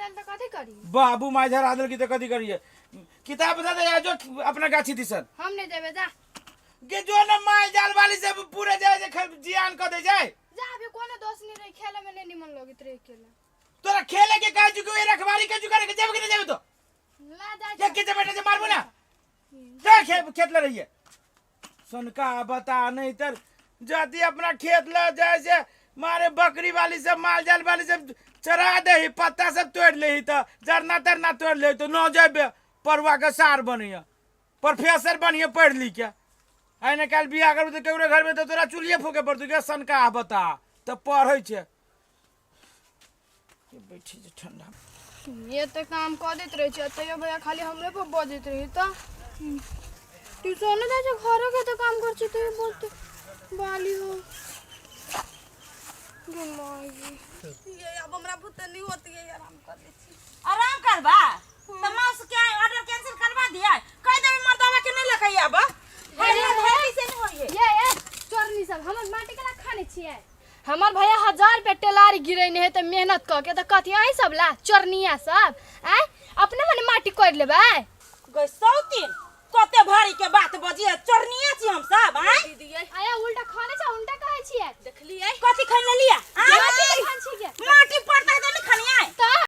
देल तऽ कथी करी? बाबू माय धरा देल की तऽ कथी करिए? किताब बता दे जो अपना गाछी दिसन। हम नहीं देबे, जा। के जो न माल जाल वाली सब पूरे जाए जे जियान क दे जाए। जा, अभी कोनो दोष नहीं रहे, खेले में नहीं निमन लगैत रहे अकेला। तोरा खेले के काज चुके रखवारी के चुका के जाबे कि नहीं जाबे तो? ला जा। ये के बेटा जे मारबो ना जा खेत ले रहिए। सुनका बता नहीं तर जाती अपना खेत ले जाए से मारे बकरी वाली सब माल जाल वाली सब चरा दे ही, पत्ता सब तोड़ ले ही, तो जरना तरना तोड़ ले तो न जाबे परुआ के सार बनिया प्रोफेसर बनिए पढ़ लिख के। आइ ने काल्हि बियाह करबू तऽ केकरो घरमे तऽ तोरा चूल्हे फूके पड़तौ गे। सनका बता तऽ पढ़ै छै बैठे छै ठंडा। ये तऽ काम कऽ दैत रहै छै, तैयो भैया खाली हमरे पर बजैत रही। तऽ ट्यूशनो जाइ छै, घरो के तऽ काम करै छै, तैयो बोलते बाली हो गे माई। ये अब हमरा बुते नहीं होती है, आराम कर ले छी। आराम करबा त माउस के ऑर्डर कैंसिल करवा दिया, कह देबे मर्दावा के नहीं लकई आब हरिया धरती से नहीं होई है। ये चोरनी सब हमर माटी के ला खाने छियै। हमर भैया 1000 रुपया टेलारी गिरेने है तऽ मेहनत कऽ के तऽ कथी अहीं सब ला चोरनिया सब आँय अपने मने माटी कोड़ि लेबै? गई सौतीन, कते भारी के बात बजिए, चोरनिया छी हम